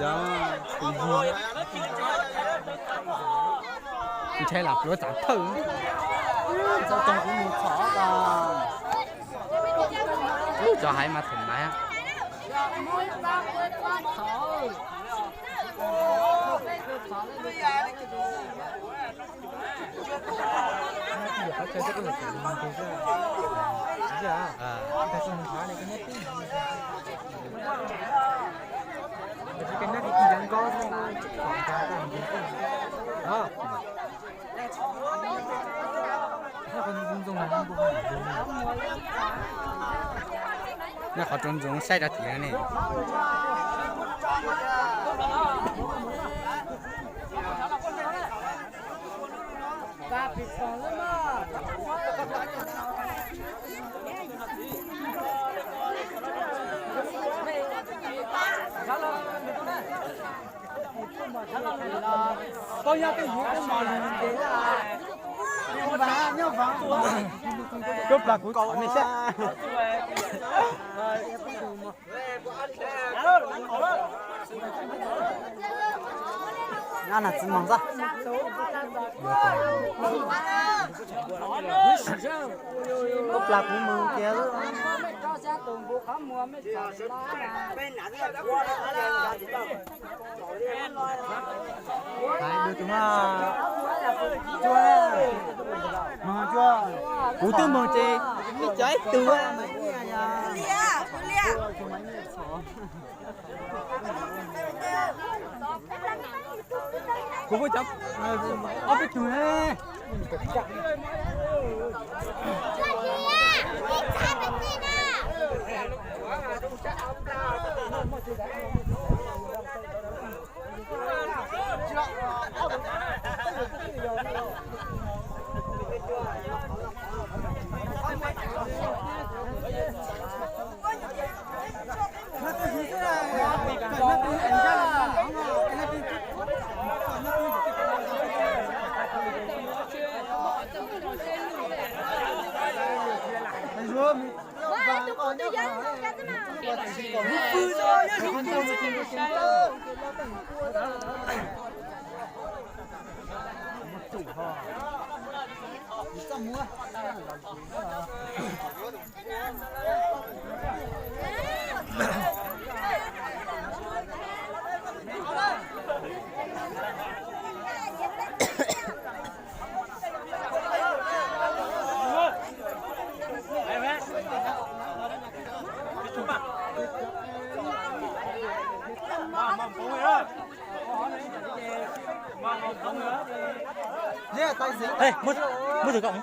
Yog, ntshai lam pluav txav thawj. Cov haiv mas thaum naiv. Nyob qhov tsoom ntxoov saib rau tim no ne. Koj nyob twj ywm koj mos lus ntev lawm. Koj plam kuv kom nej saib. Ab, nas txiv moog xwb. Koj plam kuv moog tiag. Hais dua tus mas, cua, moog cua, kuv twb moog ces nej cov ib tug mas nyiaj yog. Kuv muab cov ob peb tug ne. Muab, muab tus kom.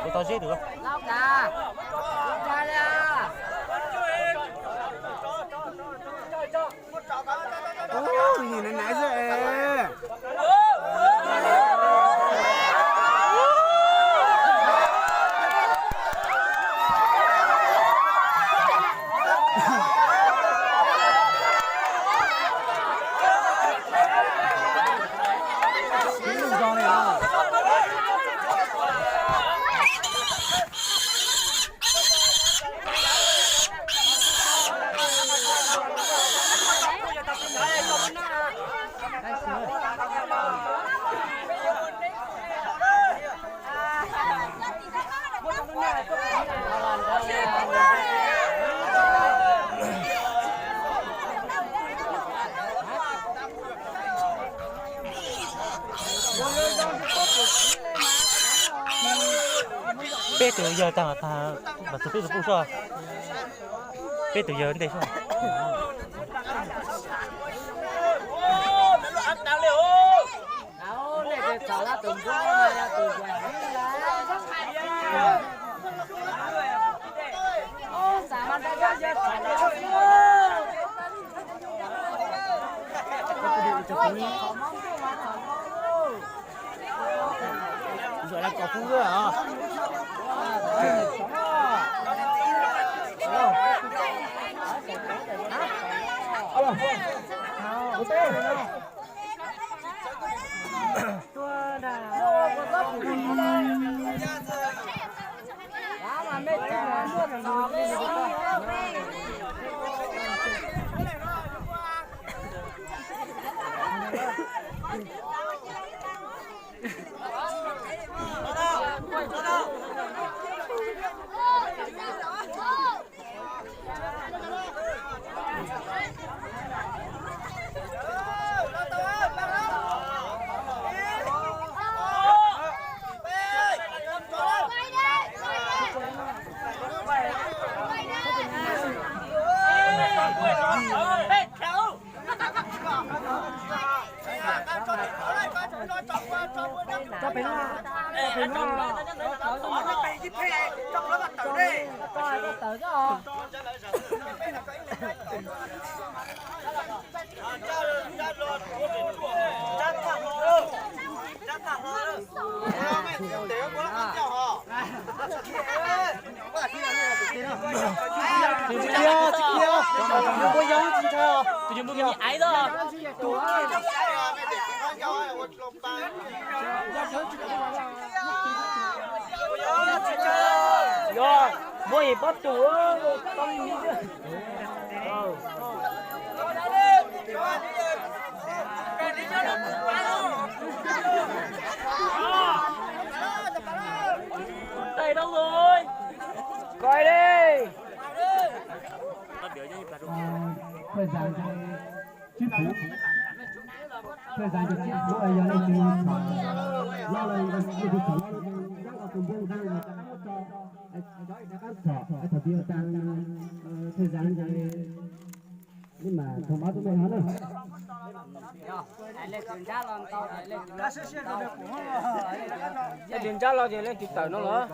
Kuv tau zeb tus. Ub, nim no naiv xwb es. Peb tus yawg tag, tag, los tus peb tus pub soj. Peb tus yawg ntej soj. Tus yog mus me me aiv os. Yog muaj yim pob tus tau li mi. Tais rau lawm. Koj li. Thawj zaam ces tsib puv, thawj zaam ces tsib puv, yog leej twg txhom loj los leej twg txhom loj, coj los tus npoo nqaa los rov qab muab tso, rov qab txhom thaum twg yuav tas. Thawj zaam ces li mas thov pab tub muaj hov na. Leej twg ntsab los ces leej twg tawm no los.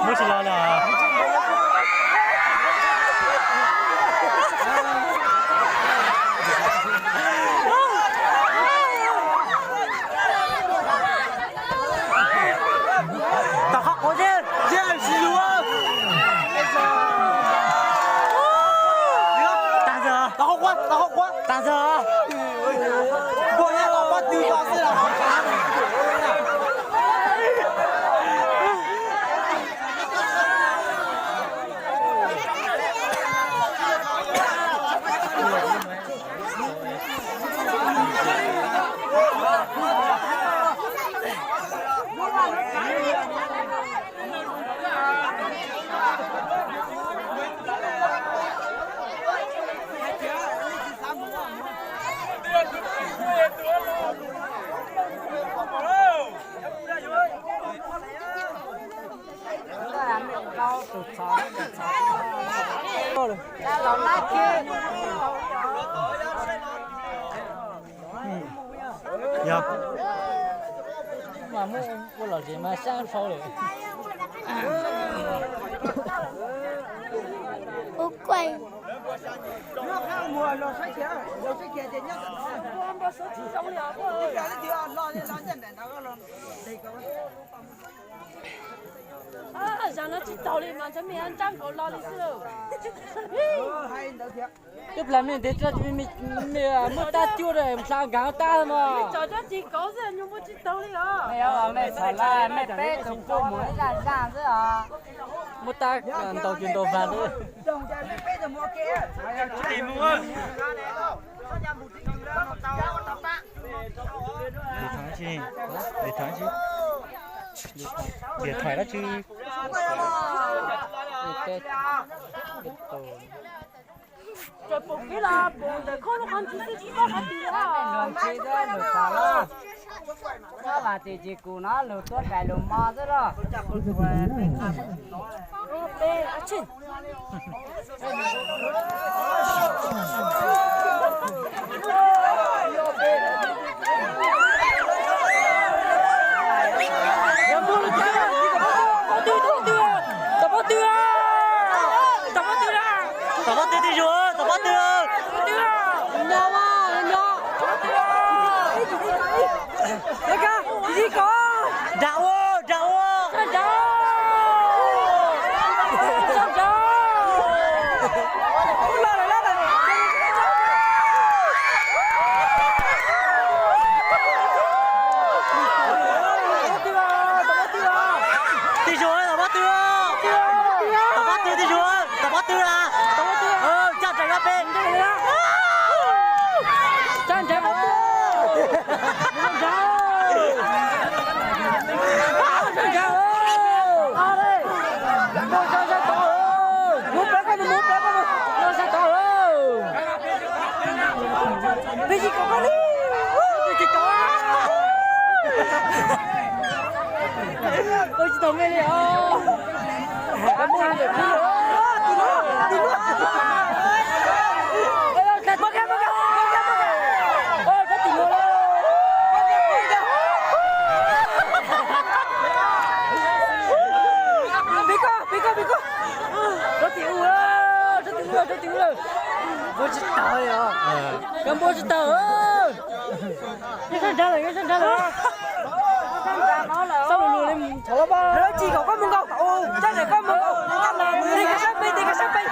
Muab tsis los lawm. Tau qhov quav xwb, tsis yus. Tag ntawd, tau qhov quav, tau qhov quav, tag ntawd. Npua nyob tom pob tw los xwb los. Yog mas muab ua lom zem mas sab dhau lawm. Ua kuaj. Zam no tsis taus li mas ntshe me nrab nkaus los li xwb. Twb plas me ntev tso, me muaj tab cuaj rau hla nkag tab no. Tso cov tsis kauv xwb nyuag muaj tsis taus li os. Me txhom lawm, me peb tus kuj mus ib zaj zaj xwb os. Muaj tab ntaus ces ntaus vas xwb. Điện thoại dab tsi? Điện thoại dab tsi? Tseem pum kiag los pum ntawm khoob lub qhov ntxwv xwb tsis paub qhov twg li os. Lub vas tsis tsis kus no lug tuab kais lug mo xwb los. Tom pob tw twg zuj, tom pob tw. Nrag ua, nrag ua. Twg zuj, tom pob tw. Tom pob tw twg zuj, tom pob tw a. Caj ntawd peb. Koj tsis tau me li os. Peb koj, peb koj, peb koj. Rov tim ub, rov tim ub, rov tim ub lawm. Npua tsis tawg li os. Koj npua tsis tawg. Nyob sab nrad lawm, nyob sab nrad lawm. Xab lus lus li thov los mas. Lawv tsis kom koj mus nkaus, txhob deem koj mus nkaus. Tig koj sab pem, tig koj sab pem.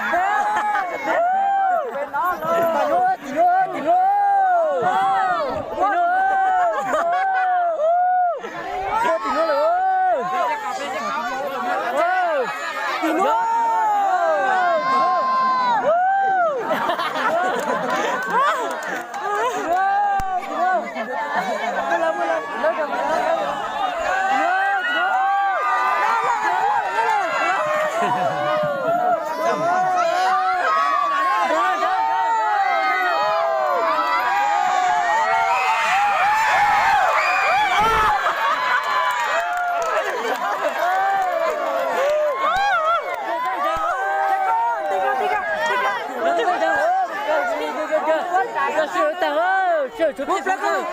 Sawv daws, sawv daws,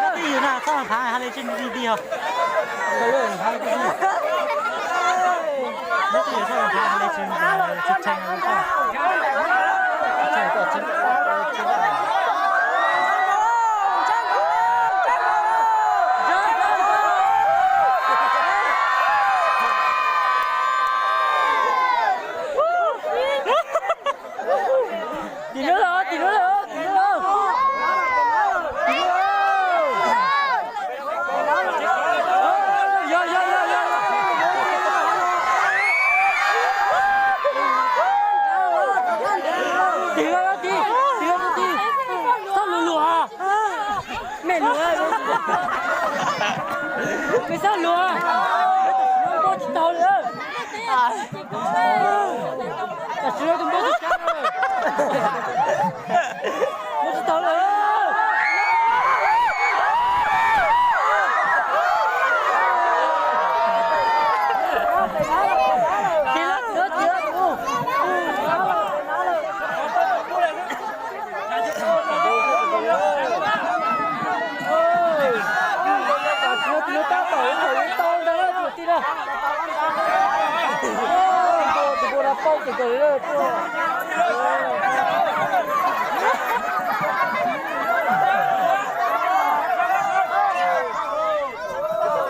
Twj ywm no txhob phav hais li tsis nti os. Twj ywm txhob phav hais li tsis tshee. Tim lub los, tim lub los, tim lub los. Yog, yog, yog, yog. Tim lub, tim, tim lub, tim. Txhob luag luag. Mej luag, mej txhob luag, npau tsis tau li. Tam sim no tus npau tsis tau li. Npau tsis tau li.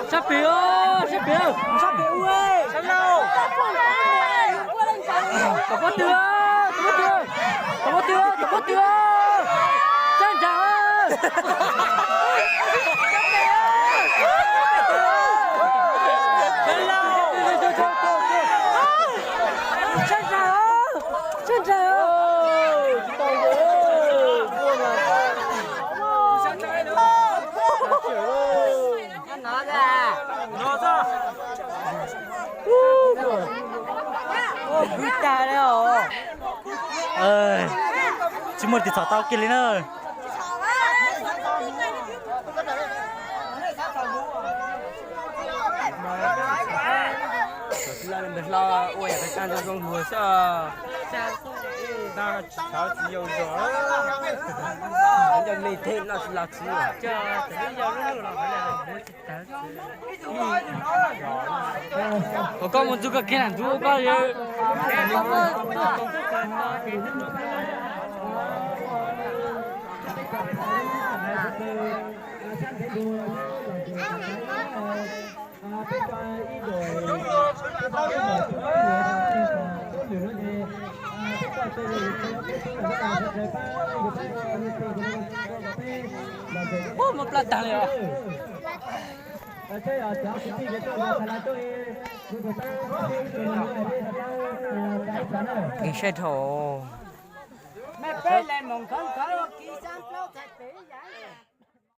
Sab pem, sab pem, sab pem ua, tom pob tw, tom pob tw, tom pob tw, tom pob tw, sab ntsag. Sab ntsag, sab ntsag. Tsis muaj ris txhom tau kiag li na. Ua yam qhov tag nrho zoo luag xwb. Tsis thov tsis yau zog, yog me thiab no tsis los txiv. Ua koj mus ntxuv koj kiag lam ntxuv ua koj. Ub, muab plab tag li os. Nkeeg saib dhau.